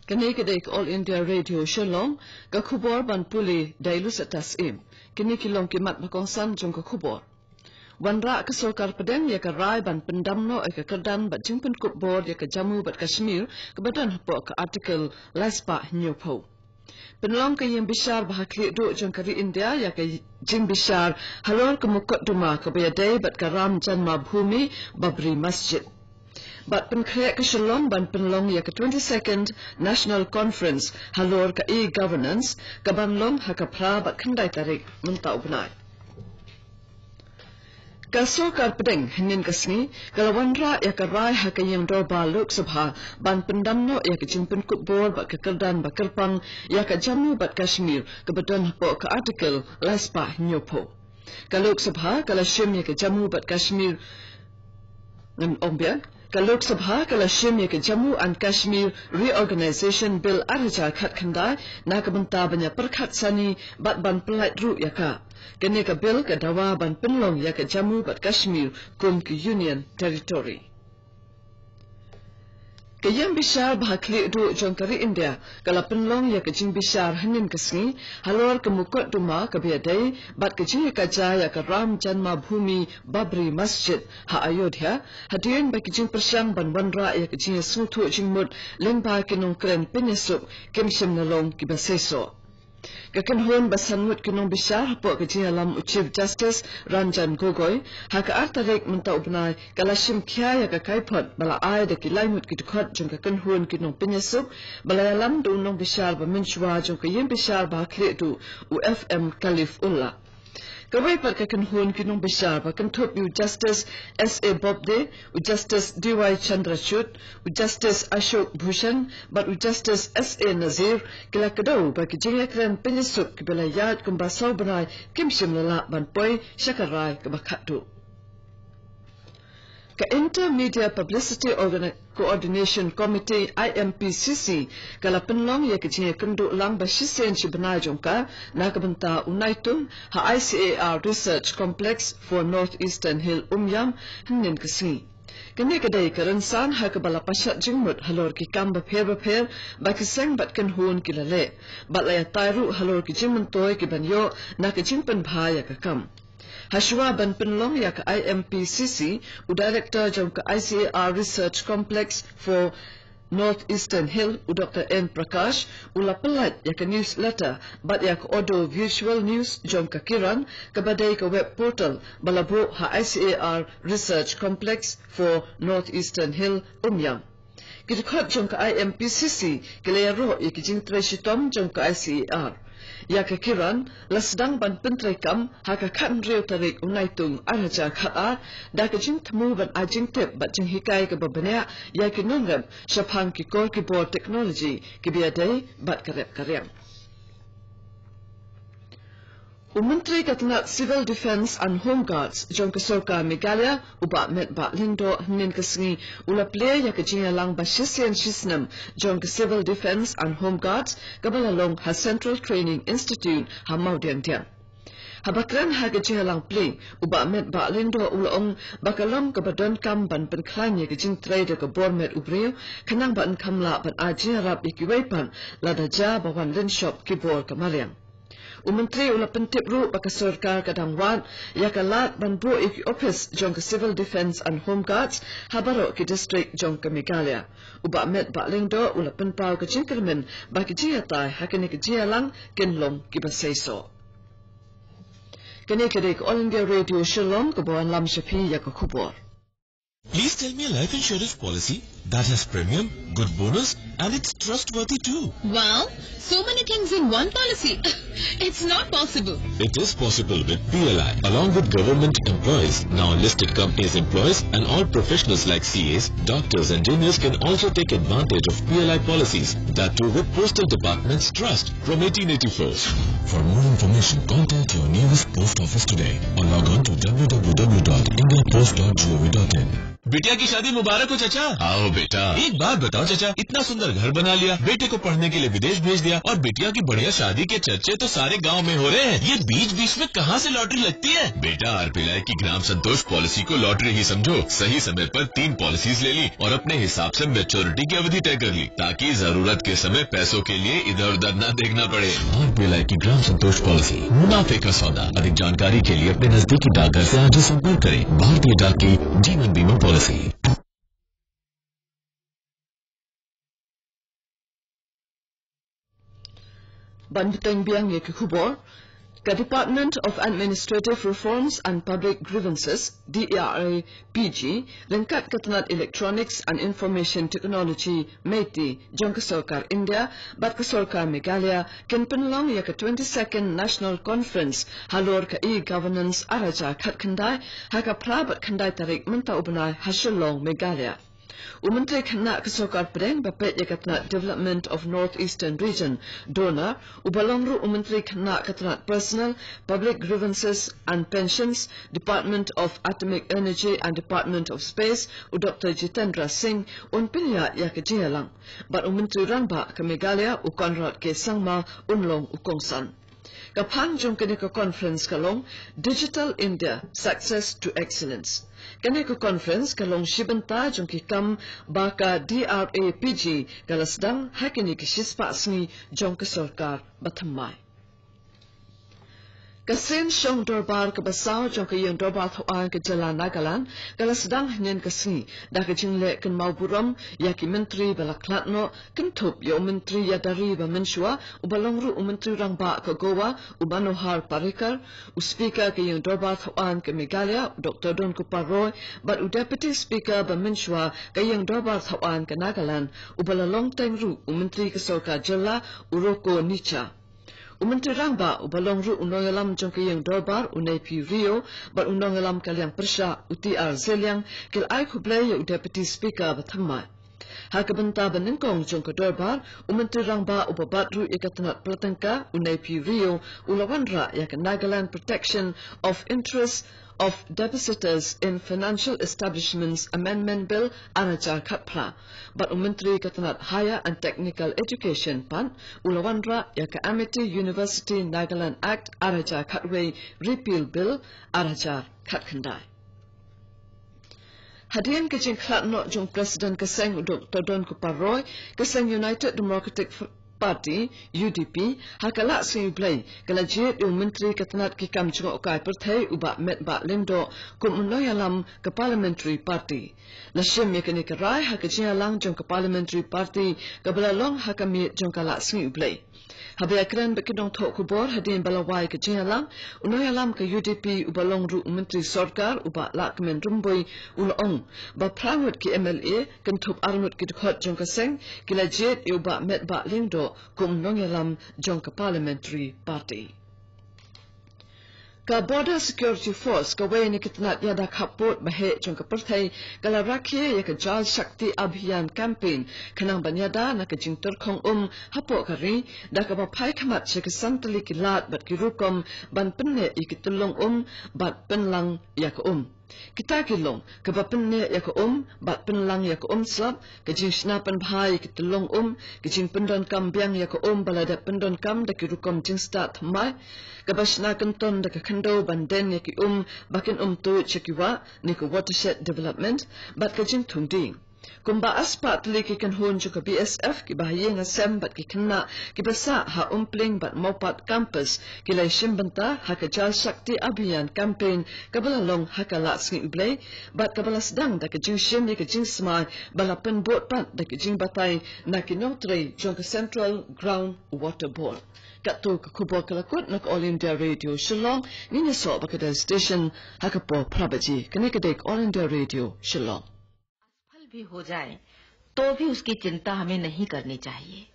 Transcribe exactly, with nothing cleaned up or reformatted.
Kane ka dei ka All India Radio Shillong, ka khubor ban pule da i Lucetta Syiem. Kine ki long ki mat ba kongsan jong ka khubor. Wanrah ka sorkar pdeng ïa ka rai ban pyndam noh ïa ka kyrdan bad jingpynkup bor ïa ka Jammu bad Kashmir kaba don hapoh ka Article lai spah hynñiewphew. Pynlong ka ïing bishar ba ha khlieh duh jong ka ri India ïa ka jingbishar halor ka mukotduma kaba ïadei bad ka Ram Janma Bhoomi Babri Masjid. Bad pynkhreh ka Shillong ban pynlong ïa ka twenty-second National Conference halor ka e-governance kaban long ha ka phra bad khyndai tarik mynta u bnai. Ka sorkar pdeng hynnin ka sngi ka la wanrah ïa ka rai ha ka ïing dorbar Lok Sabha ban pyndam noh ïa ka jingpynkup bor bad ka kyrdan ba kyrpang ïa ka Jammu bad Kashmir kaba don hapoh ka Article lai spah hynñiewphew. Ka Lok Sabha ka la shim ïa ka Jammu bad Kashmir, ngan ong biang, ka Lok Sabha ka la shim ïa ka Jammu and Kashmir Reorganization Bill ar hajar khatkhyndai na ka bynta ban ïa pyrkhat sani bad ban pyllait ruh ïa ka. Kane ka bill ka dawa ban pynlong ïa ka Jammu bad Kashmir kum ka Union Territory. Ka ïing bishar ba ha khlieh duh jong ka ri India ka la pynlong ïa ka jingbishar hynnin ka sngi halor ka mukotduma kaba ïadei bad ka jingïakajia ïa ka Ram Janma Bhoomi Babri Masjid ha Ayodhya, hadien ba ki jingpyrshang ban wanrah ïa ka jingïasngewthuh jingmut lyngba ki nongkren pynïasuk kim shym la long kiba seisoh. Ka kynhun ba san ngut ki nongbishar hapoh ka jingïalam u Chief Justice Ranjan Gogoi ha ka ar tarik mynta u bnai ka la shim khia ïa ka kaiphod ba la ai da ki lai ngut ki dkhot jong ka kynhun ki nongpynïasuk ba la ïalam da u nongbishar ba mynshuwa jong ka ïing bishar ba ha khlieh duh u F M Khalif Ullah. Kawei pat ka kynhun ki nongbishar ba kynthup ïa u Justice S A Bobde, u Justice D Y Chandrachud, u Justice Ashok Bhushan bad u Justice S A Nazir ki la kdew ba ki jingïakren pynïasuk kiba la ïaid kumba saw bnai kim shym la lah ban poi sha ka rai kaba khatduh. Ka Intermedia Publicity Organi-, Coordination Committee, I M P C C, ka la pynlong ïa ka jingïakynduh lang ba shisien shi bnai jong ka na ka bynta u Naitung ha I C A R Research Complex for North Eastern Hill Umiam hynnin ka sngi. Kane ka dei ka rynsan ha kaba la pashat jingmut halor ki kam bapher bapher ba ki seng bad kynhun ki la leh bad la ïatai ruh halor ki jingmyntoi kiban ïoh na ka jingpynbha ïa ka kam. Hashwa ban pynlong ïa ka I M P C C, u Director jong ka I C A R Research Complex for North Eastern Hill, u Doctor N Prakash, u la pyllait ïa ka newsletter bad ïa ka audio visual news jong ka Kiran, kaba dei ka web portal ba la buh ha I C A R Research Complex for North Eastern Hill, Umiam. Ki dkhot jong ka I M P C C ki la ïaroh ïa ki jingtrei shitom jong ka I C A R. Ïa ka Kiran la sdang ban pyntreikam ha ka khathynriew tarik u Naitung ar hajar khatar da ka jingthmu ban ai jingtip bad jinghikai kaba bniah ïa ki nongrep shaphang ki kor ki bor technology kiba ïadei bad ka rep ka riang. U Myntri ka tnat Civil Defence and Home Guards jong ka sorkar Meghalaya, u Bah Metbah Lyngdoh, hynnin ka sngi u la plie ïa ka jingïalang ba shisien shisnem jong ka Civil Defence and Home Guards kaba la long ha Central Training Institute ha Mawdiangdiang. Haba kren ha ka jingïalang plie, u Bah Metbah Lyngdoh u la ong ba ka long kaba donkam ban pynkhlaiñ ïa ka jingtrei da ka bor met u briew, khnang ba yn kham lah ban ai jingïarap ïa kiwei pat lada jia ba wan lynshop ki bor ka mariang. U Myntri u la pyntip ruh ba ka sorkar ka dang wad ïa ka lad ban buh ïa ki ophis jong ka Civil Defence and Home Guards ha baroh ki district jong ka Meghalaya. U Bah Metbah Lyngdoh u la pynpaw ka jingkyrmen ba ki jingïatai ha kane ka jingïalang kin long kiba seisoh. Kane ka dei ka All India Radio Shillong kaba wanlam sha phi ïa ka khubor. Please tell me a life insurance policy that has premium, good bonus, and it's trustworthy too. Wow, so many things in one policy. It's not possible. It is possible with P L I. Along with government employees, now listed companies' employees and all professionals like C As, doctors, engineers can also take advantage of P L I policies, that too with Postal Department's trust from eighteen eighty-four. For more information, contact your nearest post office today or log on to W W W dot india post dot gov dot in. बिटिया की शादी मुबारक हो चाचा। आओ बेटा। एक बात बताओ चाचा, इतना सुंदर घर बना लिया, बेटे को पढ़ने के लिए विदेश भेज दिया और बिटिया की बढ़िया शादी के चर्चे तो सारे गांव में हो रहे हैं। ये बीच बीच में कहाँ से लॉटरी लगती है? बेटा, आरपीएलआई की ग्राम संतोष पॉलिसी को लॉटरी ही समझो। सही समय पर तीन पॉलिसीज ले ली और अपने हिसाब से मैच्योरिटी की अवधि तय कर ली, ताकि जरूरत के समय पैसों के लिए इधर उधर ना देखना पड़े। आरपीएलआई की ग्राम संतोष पॉलिसी, मुनाफे का सौदा। अधिक जानकारी के लिए अपने नजदीकी डाकघर से आज ही संपर्क करें। भारतीय डाक की जीवन बीमा पॉलिसी। Ban bteng biang ïa ki khubor, ka Department of Administrative Reforms and Public Grievances, D A R A P G, ryngkat ka tnat Electronics and Information Technology, MeitY, jong ka sorkar India bad ka sorkar Meghalaya kin pynlong ïa ka twenty-second National Conference halor ka e-governance ar hajar khatkhyndai ha ka phra bad khyndai tarik mynta u bnai ha Shillong, Meghalaya. U Myntri Khynnah ka Sorkar Pdeng ba peit ïa ka tnat Development of North Eastern Region, DoNER, uba long ruh u Myntri Khynnah ka tnat Personnel, Public Grievances and Pensions, Department of Atomic Energy and Department of Space, u Doctor Jitendra Singh, un pynïaid ïa ka jingïalang. Bad u Myntri Rangbah ka Meghalaya, u Conrad K Sangma, un long u kongsan. Ka phang jong kane ka conference ka long Digital India, Success to Excellence. Kane ka conference ka long shi bynta jong ki kam ba ka D R A P G ka la sdang ha kine ki shispah sngi jong ka sorkar ba thymmai. Ka seng shong dorbar kaba saw jong ka ïing dorbar thawaiñ ka jylla Nagaland ka la sdang hynnin ka sngi da ka jingleh kynmaw burom ïa ki myntri ba la khlad noh, kynthup ïa u Myntri ïada ri ba mynshuwa uba long ruh u Myntri Rangbah ka Goa, u Manohar Parrikar, u Speaker ka ïing dorbar thawaiñ ka Meghalaya, u Doctor Donkupar Roy, bad u Deputy Speaker ba mynshuwa ka ïing dorbar thawaiñ ka Nagaland, uba la long teng ruh u Myntri ka sorkar jylla, u Roko Nicha. U Myntri Rangbah uba long ruh u nongïalam jong ka ïing dorbar, u Neiphiu Rio, bad u nongïalam ka liang pyrshah, u T R Zeliang, ki la ai khublei ïa u Deputy Speaker ba thymmai. Ha ka bynta ba nyngkong jong ka dorbar, u Myntri Rangbah uba bat ruh ïa ka tnat pla tyngka, u Neiphiu Rio, u la wanrah ïa ka Nagaland Protection of Interests of Depositors in Financial Establishments Amendment Bill ar hajar khatphra. Bad u Myntri ka tnat Higher and Technical Education pat u la wanrah ïa ka Amity University Nagaland Act ar hajar khatwei Repeal Bill ar hajar khatkhyndai. Hadien ka jingkhlad noh jong President ka seng u Doctor Donkupar Roy, ka seng United Democratic Party, U D P, ha ka la sngi U Blei ka la jied ïa u Myntri ka tnat ki kam jngohkai pyrthei u Bah Metbah Lyngdoh kum u nongïalam ka Parliamentary Party. La shim ïa kane ka rai ha ka jingïalang jong ka Parliamentary Party kaba la long ha ka miet jong ka la sngi U Blei. Haba ïakren bad ki nongthoh khubor hadien ba la wai ka jingïalang, u nongïalam ka U D P uba long ruh u Myntri Sorkar u Bah Lahkmen Rymbui u la ong ba phra ngut ki M L A kynthup ar ngut ki dkhot jong ka seng ki la jied ïa u Bah Metbah Lyngdoh kum nongïalam jong ka Parliamentary Party. Ka Border Security Force, kawei na ki tnat ïada khappud ba heh jong ka pyrthei, ka la rakhe ïa ka Jal Shakti Abhiyan Campaign khnang ban ïada na ka jingtyrkhong um hapoh ka ri, da kaba phai khmat sha ki san tylli ki lad bad ki rukom ban pynneh ïa ki tyllong um bad pynlang ïa ka um. Kita ki long kaba pynneh ïa ka um bad pynlang ïa ka um slap, ka jingshna pynbha ïa ki tyllong um, ka jingpyndonkam biang ïa ka um ba la dep pyndonkam da ki rukom jingstad thymmai, kaba shna kynton da ka khyndew ban den ïa ki um ba kin ym tuid sha ki wah ne ka watershed development, bad ka jingthung dieng. Kumba arspah tylli ki kynhun jong ka B S F kiba ha ïing ha sem bad ki khynnah kiba sah ha Umpling bad Mawpat Campus ki la ïashim bynta ha ka Jal Shakti Abhiyan Campaign kaba la long ha ka la sngi U Blei, bad kaba la sdang da ka jingshim ïa ka jingsmai ba la pynbud pat da ka jingbatai na ki nongtrei jong ka Central Ground Water Board. Katto ka khubor ka la kut na ka All India Radio Shillong, ngin ïasoh bad ka dei station ha ka por phra baje. Kane ka dei ka All India Radio Shillong. असफल भी हो जाए, तो भी उसकी चिंता हमें नहीं करनी चाहिए।